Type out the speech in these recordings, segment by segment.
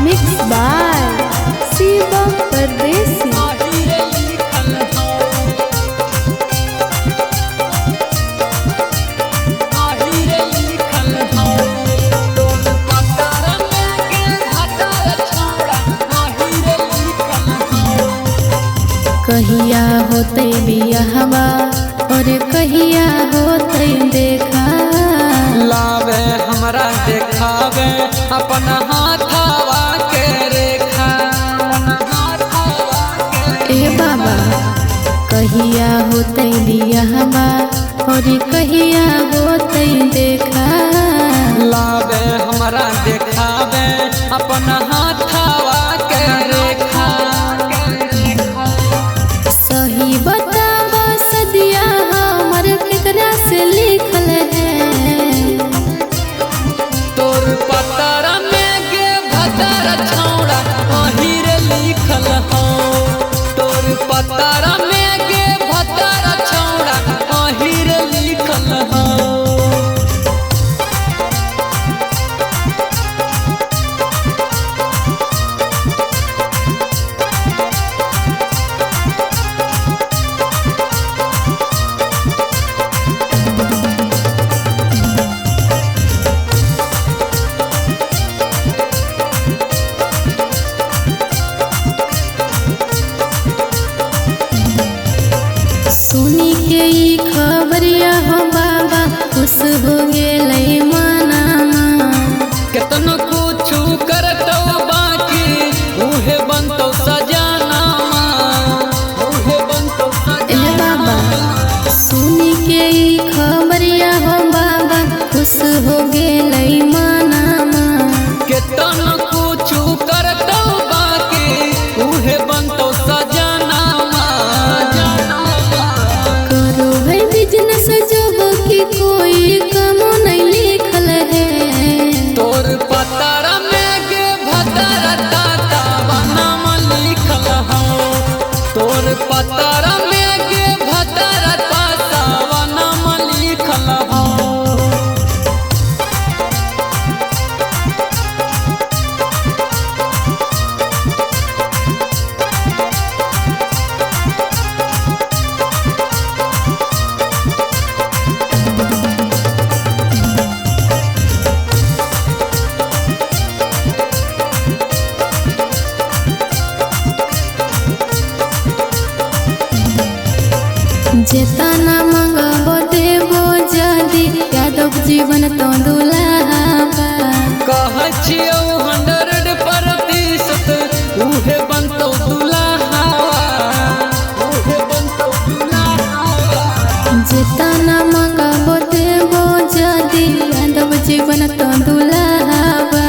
Mixed by Shivam Pardesi. कहिया होते बियाहवा और कहिया होते देखा, लावे हमरा देखावे अपन हाथावा के रेखा। ए बाबा कहिया होते बियाहवा और कहिया होते देखा, लावे हमरा देखावे अपन हाथावा के रेखा। सही बतावा सदिया हमर केकरा से लिखल है। तोर पतरा में गे भतर छौड़ा अहिर लिखल हौ। तोर पतरा में गे भतर छौड़ा अहिर लिखल हौ। सुनी के ई खबरिया हो बाबा खुश हो गेलै मनामा। केतनो कुछु करतौ बाकी उहे बनतौ सजाना, उहे बनतौ ए बाबा सुनी के ई खबरिया हो बाबा खुश हो गेलै मनामा। केतनो कुछु करतौ बाकी उहे बनतौ सजाना। करो है बिजनेस जब की कोई कमो नहीं लिखल है। तोर पतरा में गे भतर ताता नाम लिखल हौ। तोर पतरा में गे भतर ताता नाम लिखल हौ। जेतना मंगबो देबो जदी यादव जीवन तो दुल्हाबा। कहै छियौ 100% उहे बनतौ दुल्हावा, उहे बनतौ दुल्हावा। जेतना मंगबो देबो जदी यादव जीवन तो दुल्हाबा।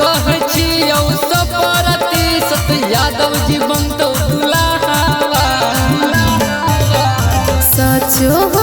कहै छियौ 100% यादव जी बनतौ दुल्हावा। सचो।